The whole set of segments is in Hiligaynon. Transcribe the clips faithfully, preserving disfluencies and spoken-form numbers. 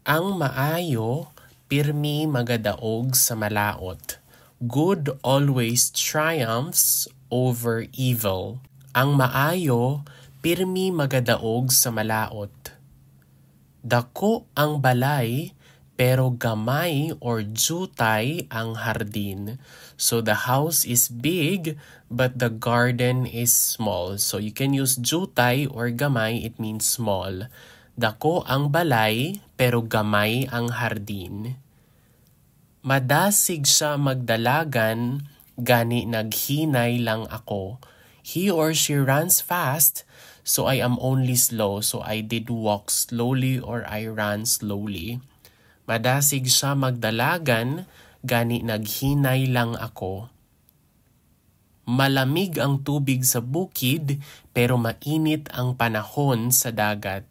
Ang maayo pirmi magadaog sa malaut. Good always triumphs over evil. Ang maayo pirmi magadaog sa malaut. Dako ang balay, pero gamay or diutay ang hardin. So the house is big, but the garden is small. So you can use diutay or gamay, it means small. Dako ang balay, pero gamay ang hardin. Madasig siya magdalagan, gani naghinay lang ako. He or she runs fast, so I am only slow. So I did walk slowly or I ran slowly. Madasig siya magdalagan, gani naghinay lang ako. Malamig ang tubig sa bukid, pero mainit ang panahon sa dagat.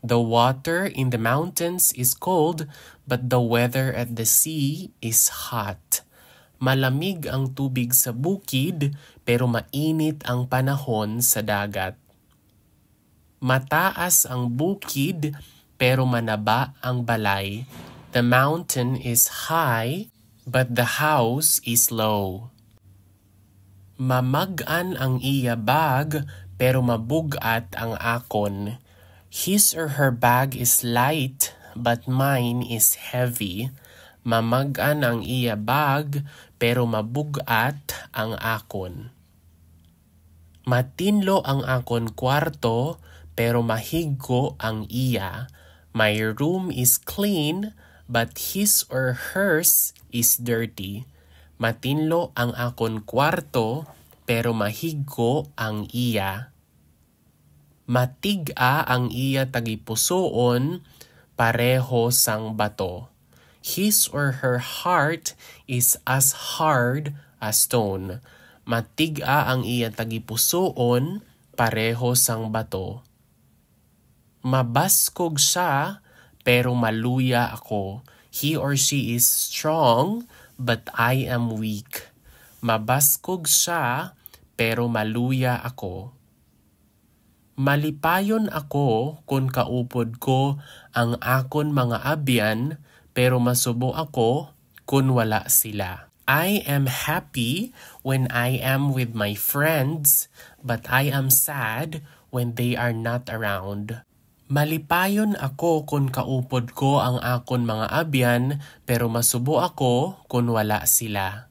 The water in the mountains is cold, but the weather at the sea is hot. Malamig ang tubig sa bukid, pero mainit ang panahon sa dagat. Mataas ang bukid, pero manaba ang balay. The mountain is high, but the house is low. Mamag-an ang iya bag, pero mabug-at ang akon. His or her bag is light, but mine is heavy. Mamag-an ang iya bag, pero mabug-at ang akon. Matinlo ang akon kwarto, pero mahigko ang iya. My room is clean, but his or hers is dirty. Matinlo ang akon kwarto, pero mahigko ang iya. Matig-a ang iya tagipusoon, pareho sang bato. His or her heart is as hard as stone. Matig-a ang iya tagipusoon, pareho sang bato. Mabaskog siya, pero maluya ako. He or she is strong, but I am weak. Mabaskog siya, pero maluya ako. Malipayon ako kon kaupod ko ang akon mga abyan, pero masubo ako kon wala sila. I am happy when I am with my friends, but I am sad when they are not around. Malipayon ako kon kaupod ko ang akon mga abyan, pero masubo ako kon wala sila.